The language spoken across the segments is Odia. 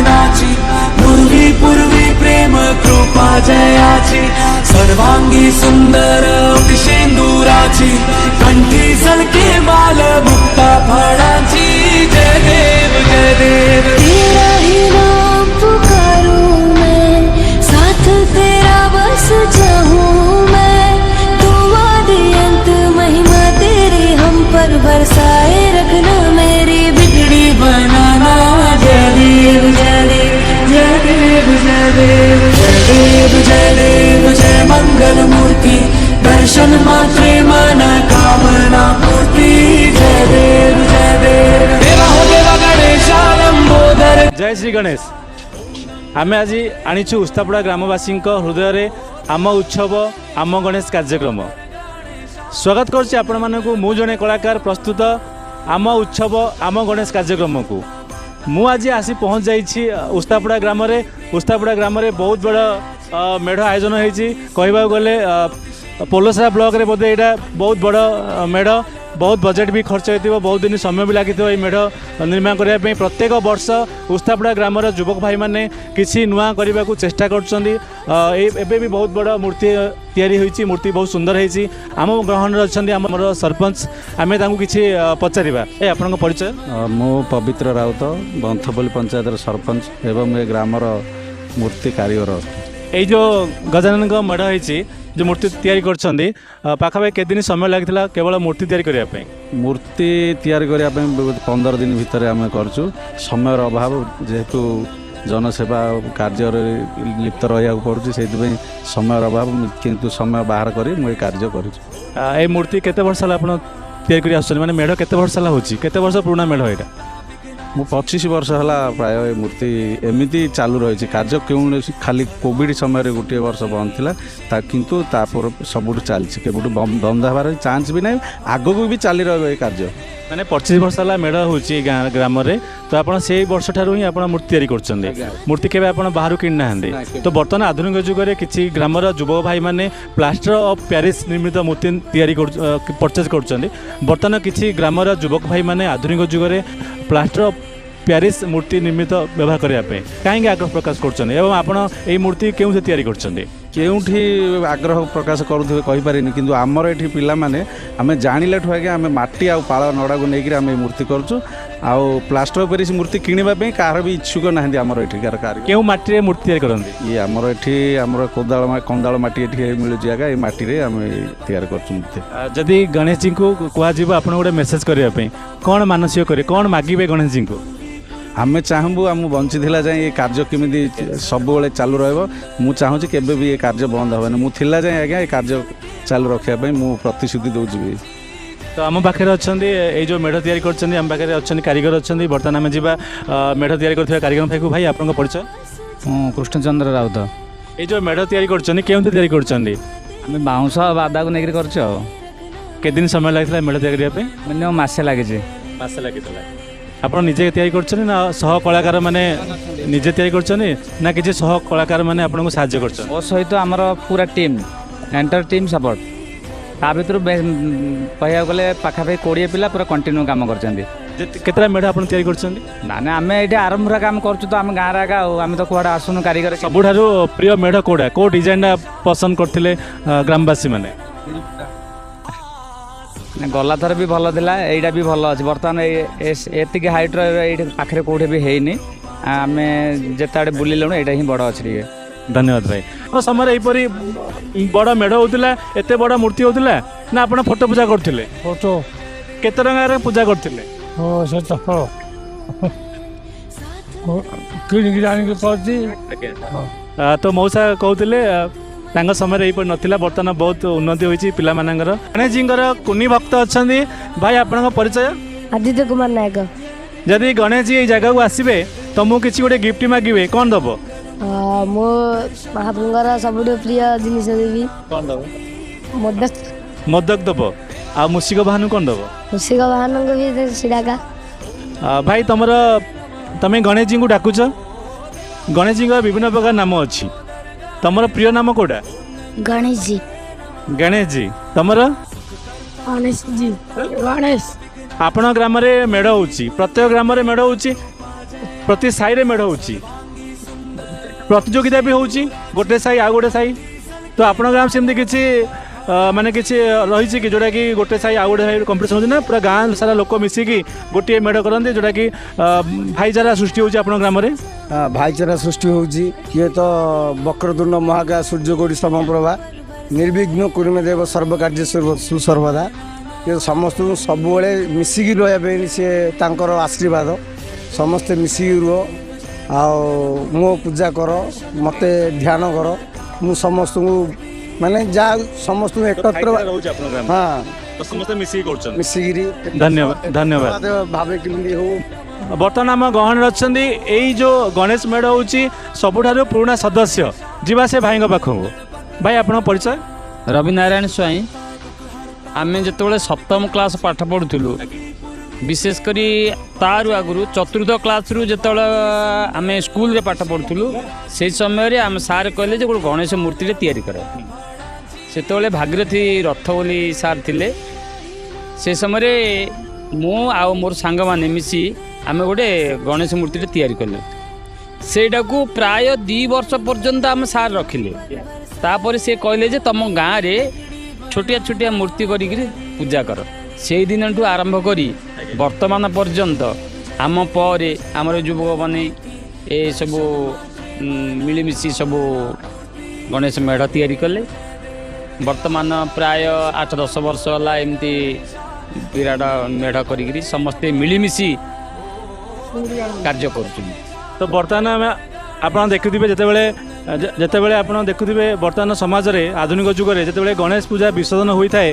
वदनाची, पूर्वी पूर्वी प्रेम कृपा जयाची, सर्वांगी सुंदर शेंदुराची, कंठी सलके माल मुक्ता फळाची. जय देव जय देव. तेरा ही नाम पुकारूं मैं, साथ तेरा बस चाहूं मैं. तू आदि अंत, महिमा तेरी हम पर बरसाए रखना, मेरी बिगड़ी बनाना. जय देव जय देव जय देव जय देव जय देव जय देव जय मंगल मूर्ति, दर्शन मात्रे मन कामना पूर्ती. जय देव जय देव, देवा हो देवा गणेशा, लंबोदर. ଜୟ ଶ୍ରୀ ଗଣେଶ। ଆମେ ଆଜି ଆଣିଛୁ ଉସ୍ତାପଡ଼ା ଗ୍ରାମବାସୀଙ୍କ ହୃଦୟରେ ଆମ ଉତ୍ସବ ଆମ ଗଣେଶ କାର୍ଯ୍ୟକ୍ରମ। ସ୍ୱାଗତ କରୁଛି ଆପଣମାନଙ୍କୁ। ମୁଁ ଜଣେ କଳାକାର ପ୍ରସ୍ତୁତ ଆମ ଉତ୍ସବ ଆମ ଗଣେଶ କାର୍ଯ୍ୟକ୍ରମକୁ। ମୁଁ ଆଜି ଆସି ପହଞ୍ଚି ଯାଇଛି ଉସ୍ତାପଡ଼ା ଗ୍ରାମରେ। ଉସ୍ତାପଡ଼ା ଗ୍ରାମରେ ବହୁତ ବଡ଼ ମେଢ଼ ଆୟୋଜନ ହେଇଛି। କହିବାକୁ ଗଲେ ପୋଲସରା ବ୍ଲକରେ ବୋଧେ ଏଇଟା ବହୁତ ବଡ଼ ମେଢ଼। ବହୁତ ବଜେଟ୍ ବି ଖର୍ଚ୍ଚ ହେଇଥିବ, ବହୁତ ଦିନ ସମୟ ବି ଲାଗିଥିବ ଏଇ ମେଢ଼ ନିର୍ମାଣ କରିବା ପାଇଁ। ପ୍ରତ୍ୟେକ ବର୍ଷ ଉସ୍ତାପଡ଼ା ଗ୍ରାମର ଯୁବକ ଭାଇମାନେ କିଛି ନୂଆ କରିବାକୁ ଚେଷ୍ଟା କରୁଛନ୍ତି। ଏଇ ଏବେ ବି ବହୁତ ବଡ଼ ମୂର୍ତ୍ତି ତିଆରି ହୋଇଛି। ମୂର୍ତ୍ତି ବହୁତ ସୁନ୍ଦର ହେଇଛି। ଆମ ଗହଣରେ ଅଛନ୍ତି ଆମର ସରପଞ୍ଚ। ଆମେ ତାଙ୍କୁ କିଛି ପଚାରିବା। ଏ ଆପଣଙ୍କ ପରିଚୟ? ମୁଁ ପବିତ୍ର ରାଉତ, ବନ୍ଥପଲ୍ଲୀ ପଞ୍ଚାୟତର ସରପଞ୍ଚ ଏବଂ ଏ ଗ୍ରାମର ମୂର୍ତ୍ତି କାରିଗର। ଏଇ ଯେଉଁ ଗଜାନନଙ୍କ ମେଢ଼ ହେଇଛି, ଯେଉଁ ମୂର୍ତ୍ତି ତିଆରି କରିଛନ୍ତି, ପାଖାପାଖି କେତେ ଦିନ ସମୟ ଲାଗିଥିଲା କେବଳ ମୂର୍ତ୍ତି ତିଆରି କରିବା ପାଇଁ? ମୂର୍ତ୍ତି ତିଆରି କରିବା ପାଇଁ 15 ଦିନ ଭିତରେ ଆମେ କରୁଛୁ। ସମୟର ଅଭାବ, ଯେହେତୁ ଜନସେବା କାର୍ଯ୍ୟରେ ଲିପ୍ତ ରହିବାକୁ ପଡ଼ୁଛି, ସେଇଥିପାଇଁ ସମୟର ଅଭାବ। କିନ୍ତୁ ସମୟ ବାହାର କରି ମୁଁ ଏ କାର୍ଯ୍ୟ କରୁଛି। ଏଇ ମୂର୍ତ୍ତି କେତେ ବର୍ଷ ହେଲା ଆପଣ ତିଆରି କରି ଆସୁଛନ୍ତି? ମାନେ ମେଢ଼ କେତେ ବର୍ଷ ହେଲା ହେଉଛି? କେତେ ବର୍ଷ ପୁରୁଣା ମେଢ଼ ଏଇଟା? ମୁଁ 25 ବର୍ଷ ହେଲା ପ୍ରାୟ ଏ ମୂର୍ତ୍ତି ଏମିତି ଚାଲୁ ରହିଛି କାର୍ଯ୍ୟ। କୌଣସି ଖାଲି କୋଭିଡ଼ ସମୟରେ ଗୋଟିଏ ବର୍ଷ ବନ୍ଦ ଥିଲା ତା, କିନ୍ତୁ ତାପରେ ସବୁଠୁ ଚାଲିଛି। କେବେଠୁ ବନ୍ଦ ହେବାର ଚାନ୍ସ ବି ନାହିଁ। ଆଗକୁ ବି ଚାଲି ରହିବ ଏ କାର୍ଯ୍ୟ। ମାନେ 25 ବର୍ଷ ହେଲା ମେଢ଼ ହେଉଛି ଗାଁ ଗ୍ରାମରେ, ତ ଆପଣ ସେଇ ବର୍ଷ ଠାରୁ ହିଁ ଆପଣ ମୂର୍ତ୍ତି ତିଆରି କରୁଛନ୍ତି? ମୂର୍ତ୍ତି କେବେ ଆପଣ ବାହାରୁ କିଣି ନାହାନ୍ତି? ତ ବର୍ତ୍ତମାନ ଆଧୁନିକ ଯୁଗରେ କିଛି ଗ୍ରାମର ଯୁବକ ଭାଇମାନେ ପ୍ଲାଷ୍ଟର ଅଫ୍ ପ୍ୟାରିସ୍ ନିର୍ମିତ ମୂର୍ତ୍ତି ତିଆରି କରୁ ପରଚେଜ୍ କରୁଛନ୍ତି। ବର୍ତ୍ତମାନ କିଛି ଗ୍ରାମର ଯୁବକ ଭାଇମାନେ ଆଧୁନିକ ଯୁଗରେ ପ୍ଲାଷ୍ଟର ଅଫ୍ ପ୍ୟାରିସ୍ ମୂର୍ତ୍ତି ନିର୍ମିତ ବ୍ୟବହାର କରିବା ପାଇଁ କାହିଁକି ଆଗ୍ରହ ପ୍ରକାଶ କରୁଛନ୍ତି ଏବଂ ଆପଣ ଏଇ ମୂର୍ତ୍ତି କେଉଁଠି ତିଆରି କରୁଛନ୍ତି? କେଉଁଠି ଆଗ୍ରହ ପ୍ରକାଶ କରୁଥିବେ କହିପାରିନି, କିନ୍ତୁ ଆମର ଏଠି ପିଲାମାନେ ଆମେ ଜାଣିଲାଠୁ ଆଜ୍ଞା ଆମେ ମାଟି ଆଉ ପାଳ ନଡ଼ାକୁ ନେଇକରି ଆମେ ଏଇ ମୂର୍ତ୍ତି କରୁଛୁ। ଆଉ ପ୍ଲାଷ୍ଟର ପ୍ୟାରିସ୍ ମୂର୍ତ୍ତି କିଣିବା ପାଇଁ କାହାର ବି ଇଚ୍ଛୁକ ନାହାନ୍ତି ଆମର ଏଠିକାର କାରିଗର। କେଉଁ ମାଟିରେ ମୂର୍ତ୍ତି ତିଆରି କରନ୍ତି? ଇଏ ଆମର ଏଠି ଆମର କୋଦାଳ କନ୍ଦାଳ ମାଟି ଏଠି ମିଳୁଛି ଆଜ୍ଞା। ଏଇ ମାଟିରେ ଆମେ ତିଆରି କରୁଛୁ ମୂର୍ତ୍ତି। ଯଦି ଗଣେଶଜୀଙ୍କୁ କୁହାଯିବ ଆପଣ ଗୋଟେ ମେସେଜ କରିବା ପାଇଁ, କ'ଣ ମାନସିକ କରିବେ, କ'ଣ ମାଗିବେ ଗଣେଶଜୀଙ୍କୁ? ଆମେ ଚାହିଁବୁ ଆମ ବଞ୍ଚିଥିଲା ଯାଏଁ ଏ କାର୍ଯ୍ୟ କେମିତି ସବୁବେଳେ ଚାଲୁ ରହିବ। ମୁଁ ଚାହୁଁଛି କେବେ ବି ଏ କାର୍ଯ୍ୟ ବନ୍ଦ ହେବନି। ମୁଁ ଥିଲା ଯାଏଁ ଆଜ୍ଞା ଏ କାର୍ଯ୍ୟ ଚାଲୁ ରଖିବା ପାଇଁ ମୁଁ ପ୍ରତିଶ୍ରୁତି ଦେଉଛି ବି। ତ ଆମ ପାଖରେ ଅଛନ୍ତି, ଏଇ ଯେଉଁ ମେଢ଼ ତିଆରି କରିଛନ୍ତି, ଆମ ପାଖରେ ଅଛନ୍ତି କାରିଗର ଅଛନ୍ତି। ବର୍ତ୍ତମାନ ଆମେ ଯିବା ମେଢ଼ ତିଆରି କରିଥିବା କାରିଗର ଭାଇକୁ। ଭାଇ, ଆପଣଙ୍କ ପରିଚୟ? ମୁଁ କୃଷ୍ଣଚନ୍ଦ୍ର ରାଉତ। ଏଇ ଯେଉଁ ମେଢ଼ ତିଆରି କରୁଛନ୍ତି, କେଉଁଠି ତିଆରି କରୁଛନ୍ତି? ଆମେ ବାଉଁଶ ଆଉ ବାଦାକୁ ନେଇକରି କରୁଛୁ। ଆଉ କେତେ ଦିନ ସମୟ ଲାଗିଥିଲା ମେଢ଼ ତିଆରି କରିବା ପାଇଁ? ମିନିମମ୍ ମାସେ ଲାଗିଛି। ମାସେ ଲାଗିଥିଲା। ଆପଣ ନିଜେ ତିଆରି କରୁଛନ୍ତି ନା ସହ କଳାକାର ମାନେ ନିଜେ ତିଆରି କରୁଛନ୍ତି ନା କିଛି ସହ କଳାକାର ମାନେ ଆପଣଙ୍କୁ ସାହାଯ୍ୟ କରୁଛନ୍ତି? ମୋ ସହିତ ଆମର ପୁରା ଟିମ୍, ଏଣ୍ଟାୟାର ଟିମ୍ ସପୋର୍ଟ। ତା ଭିତରୁ କହିବାକୁ ଗଲେ ପାଖାପାଖି 20 ପିଲା ପୁରା କଣ୍ଟିନ୍ୟୁ କାମ କରିଛନ୍ତି। କେତେଟା ମେଢ଼ ଆପଣ ତିଆରି କରୁଛନ୍ତି? ମାନେ ଆମେ ଏଇଠି ଆରମ୍ଭରୁ କାମ କରୁଛୁ ତ, ଆମ ଗାଁରେ ଏକା, ଆଉ ଆମେ ତ କୁଆଡ଼େ ଆସୁନୁ କାରିଗର। ସବୁଠାରୁ ପ୍ରିୟ ମେଢ଼ କେଉଁଟା? କେଉଁ ଡିଜାଇନଟା ପସନ୍ଦ କରିଥିଲେ ଗ୍ରାମବାସୀ ମାନେ? ଗଲା ଥର ବି ଭଲ ଥିଲା, ଏଇଟା ବି ଭଲ ଅଛି। ବର୍ତ୍ତମାନ ଏତିକି ହାଇଟ୍ର ଏଇଠି ପାଖରେ କେଉଁଠି ବି ହେଇନି। ଆମେ ଯେତେ ଆଡ଼େ ବୁଲିଲୁଣୁ, ଏଇଟା ହିଁ ବଡ଼ ଅଛି ଟିକେ। ଧନ୍ୟବାଦ ଭାଇ। ଆମ ସମୟରେ ଏହିପରି ବଡ଼ ମେଢ଼ ହେଉଥିଲା? ଏତେ ବଡ଼ ମୂର୍ତ୍ତି ହେଉଥିଲା ନା ଆପଣ ଫଟୋ ପୂଜା କରୁଥିଲେ? ଫଟୋ। କେତେ ଟଙ୍କାରେ ପୂଜା କରୁଥିଲେ? ହଁ, ସେ ତ କିଣିକି ଆଣିକି କରିଛି। ତ ମଉସା କହୁଥିଲେ ତାଙ୍କ ସମୟରେ ଏହିପରି ନଥିଲା, ବର୍ତ୍ତମାନ ବହୁତ ଉନ୍ନତି ହୋଇଛି ପିଲାମାନଙ୍କର। ଗଣେଶଜୀଙ୍କର କୁନି ଭକ୍ତ ଅଛନ୍ତି। ଭାଇ, ଆପଣଙ୍କ ପରିଚୟ? ଆଦିତ୍ୟ କୁମାର ନାୟକ। ଯଦି ଗଣେଶଜୀ ଏଇ ଜାଗାକୁ ଆସିବେ, ତମକୁ କିଛି ଗୋଟେ ଗିଫ୍ଟ ମାଗିବେ, କ'ଣ ଦବ? ମୁଁ ମହାପ୍ରଭୁଙ୍କର ସବୁଠୁ ପ୍ରିୟ ଜିନିଷ ଦେବି। କ'ଣ ଦବ? ମୋଦକ। ମୋଦକ ଦବ। ଆଉ ମୂଷିକ ବାହାନକୁ କ'ଣ ଦବ? ମୂଷିକ ବାହାନଙ୍କୁ ବି ସିଡ଼ାକା। ଭାଇ, ତମେ ଗଣେଶଜୀଙ୍କୁ ଡାକୁଛ। ଗଣେଶଜୀଙ୍କର ବିଭିନ୍ନ ପ୍ରକାର ନାମ ଅଛି। ତମର ପ୍ରିୟ ନାମ କୋଉଟା? ଗଣେଶଜୀ। ଗଣେଶଜୀ। ତମର? ଗଣେଶଜୀ, ଗଣେଶ। ଆପଣଙ୍କ ଗ୍ରାମରେ ମେଢ଼ ହେଉଛି? ପ୍ରତ୍ୟେକ ଗ୍ରାମରେ ମେଢ଼ ହେଉଛି, ପ୍ରତି ସାହିରେ ମେଢ଼ ହେଉଛି। ପ୍ରତିଯୋଗିତା ବି ହେଉଛି, ଗୋଟେ ସାହି ଆଉ ଗୋଟେ ସାହି। ତ ଆପଣଙ୍କ ଗ୍ରାମ ସେମିତି କିଛି ମାନେ କିଛି ରହିଛି କି, ଯେଉଁଟାକି ଗୋଟେ ସାହି ଆଉ ଗୋଟେ ସାହି କମ୍ପିଟିସନ୍ ହେଉଛି, ନା ପୁରା ଗାଁ ସାରା ଲୋକ ମିଶିକି ଗୋଟିଏ ମେଢ଼ କରନ୍ତି, ଯେଉଁଟାକି ଭାଇଚାରା ସୃଷ୍ଟି ହେଉଛି ଆପଣଙ୍କ ଗ୍ରାମରେ? ଭାଇଚାରା ସୃଷ୍ଟି ହେଉଛି। ଇଏ ତ ବକ୍ରତୁଣ୍ଡ ମହାକାୟ ସୂର୍ଯ୍ୟକୋଟି ସମପ୍ରଭା, ନିର୍ବିଘ୍ନ କୁରୁ ମେ ଦେବ ସର୍ବକାର୍ଯ୍ୟ ସୁସର୍ବଦା। ଇଏ ସମସ୍ତଙ୍କୁ ସବୁବେଳେ ମିଶିକି ରହିବା ପାଇଁ ସିଏ ତାଙ୍କର ଆଶୀର୍ବାଦ। ସମସ୍ତେ ମିଶିକି ରୁହ ଆଉ ମୋ ପୂଜା କର, ମୋତେ ଧ୍ୟାନ କର। ମୁଁ ସମସ୍ତଙ୍କୁ ମାନେ ଯାହା ସମସ୍ତଙ୍କୁ ଏକତ୍ର ରହୁଛି ଆପଣଙ୍କ ଗ୍ରାମ? ହଁ। ତ ସମସ୍ତେ ମିଶିକି କରୁଛନ୍ତି? ମିଶିକିରି। ଧନ୍ୟବାଦ, ଧନ୍ୟବାଦ। ଭାବେ କେମିତି ହଉ। ବର୍ତ୍ତମାନ ଆମ ଗହଣରେ ଅଛନ୍ତି ଏଇ ଯେଉଁ ଗଣେଶ ମେଢ଼ ହେଉଛି ସବୁଠାରୁ ପୁରୁଣା ସଦସ୍ୟ। ଯିବା ସେ ଭାଇଙ୍କ ପାଖକୁ। ଭାଇ, ଆପଣଙ୍କ ପରିଚୟ? ରବିନାରାୟଣ ସ୍ୱାଇଁ। ଆମେ ଯେତେବେଳେ ସପ୍ତମ କ୍ଲାସ୍ ପାଠ ପଢ଼ୁଥିଲୁ, ବିଶେଷ କରି ତାରୁ ଆଗରୁ ଚତୁର୍ଥ କ୍ଲାସ୍ରୁ ଯେତେବେଳେ ଆମେ ସ୍କୁଲରେ ପାଠ ପଢ଼ୁଥିଲୁ, ସେଇ ସମୟରେ ଆମ ସାର୍ କହିଲେ ଯେ ଗୋଟେ ଗଣେଶ ମୂର୍ତ୍ତିଟେ ତିଆରି କର। ସେତେବେଳେ ଭାଗୀରଥୀ ରଥ ବୋଲି ସାର୍ ଥିଲେ। ସେ ସମୟରେ ମୁଁ ଆଉ ମୋର ସାଙ୍ଗମାନେ ମିଶି ଆମେ ଗୋଟେ ଗଣେଶ ମୂର୍ତ୍ତିଟେ ତିଆରି କଲୁ। ସେଇଟାକୁ ପ୍ରାୟ 2 ବର୍ଷ ପର୍ଯ୍ୟନ୍ତ ଆମ ସାର୍ ରଖିଲେ। ତାପରେ ସେ କହିଲେ ଯେ ତୁମ ଗାଁରେ ଛୋଟିଆ ଛୋଟିଆ ମୂର୍ତ୍ତି କରିକିରି ପୂଜା କର। ସେଇ ଦିନଠୁ ଆରମ୍ଭ କରି ବର୍ତ୍ତମାନ ପର୍ଯ୍ୟନ୍ତ ଆମ ପରେ ଆମର ଯୁବକମାନେ ଏସବୁ ମିଳିମିଶି ସବୁ ଗଣେଶ ମେଢ଼ ତିଆରି କଲେ। ବର୍ତ୍ତମାନ ପ୍ରାୟ 8-10 ବର୍ଷ ହେଲା ଏମିତି ବିରାଟ ମେଢ଼ କରିକିରି ସମସ୍ତେ ମିଳିମିଶି କାର୍ଯ୍ୟ କରୁଛନ୍ତି। ତ ବର୍ତ୍ତମାନ ଆମେ ଆପଣ ଦେଖୁଥିବେ, ଯେତେବେଳେ ଆପଣ ଦେଖୁଥିବେ ବର୍ତ୍ତମାନ ସମାଜରେ ଆଧୁନିକ ଯୁଗରେ ଯେତେବେଳେ ଗଣେଶ ପୂଜା ବିସର୍ଜନ ହୋଇଥାଏ,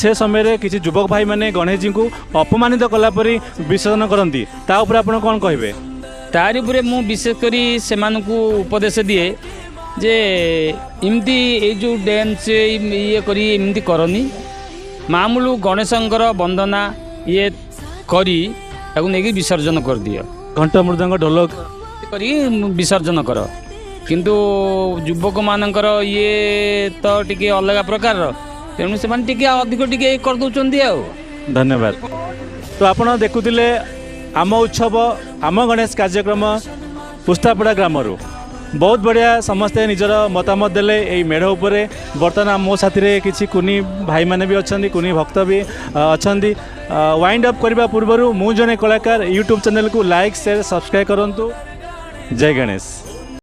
ସେ ସମୟରେ କିଛି ଯୁବକ ଭାଇମାନେ ଗଣେଶଜୀଙ୍କୁ ଅପମାନିତ କଲା ପରି ବିସର୍ଜନ କରନ୍ତି। ତା ଉପରେ ଆପଣ କ'ଣ କହିବେ? ତାରି ଉପରେ ମୁଁ ବିଶେଷ କରି ସେମାନଙ୍କୁ ଉପଦେଶ ଦିଏ ଯେ ଏମିତି ଏଇ ଯେଉଁ ଡ୍ୟାନ୍ସ ଇଏ କରି ଏମିତି କରନି, ମାମୁଲୁ ଗଣେଶଙ୍କର ବନ୍ଦନା ଇଏ କରି ତାକୁ ନେଇକି ବିସର୍ଜନ କରିଦିଅ। ଘଣ୍ଟ ମୃଦଙ୍ଗ ଢୋଲକ କରି ବିସର୍ଜନ କର। କିନ୍ତୁ ଯୁବକମାନଙ୍କର ଇଏ ତ ଟିକେ ଅଲଗା ପ୍ରକାରର, ତେଣୁ ସେମାନେ ଟିକେ ଅଧିକ ଟିକେ କରିଦେଉଛନ୍ତି ଆଉ। ଧନ୍ୟବାଦ। ତ ଆପଣ ଦେଖୁଥିଲେ ଆମ ଉତ୍ସବ ଆମ ଗଣେଶ କାର୍ଯ୍ୟକ୍ରମ ପୁସ୍ତାପଡ଼ା ଗ୍ରାମରୁ। ବହୁତ ବଢ଼ିଆ, ସମସ୍ତେ ନିଜର ମତାମତ ଦେଲେ ଏଇ ମେଢ଼ ଉପରେ। ବର୍ତ୍ତମାନ ମୋ ସାଥିରେ କିଛି କୁନି ଭାଇମାନେ ବି ଅଛନ୍ତି, କୁନି ଭକ୍ତ ବି ଅଛନ୍ତି। ୱାଇଣ୍ଡ ଅପ୍ କରିବା ପୂର୍ବରୁ ମୁଁ ଜଣେ କଳାକାର ୟୁଟ୍ୟୁବ୍ ଚ୍ୟାନେଲକୁ ଲାଇକ୍, ସେୟାର, ସବସ୍କ୍ରାଇବ୍ କରନ୍ତୁ। ଜୟ ଗଣେଶ।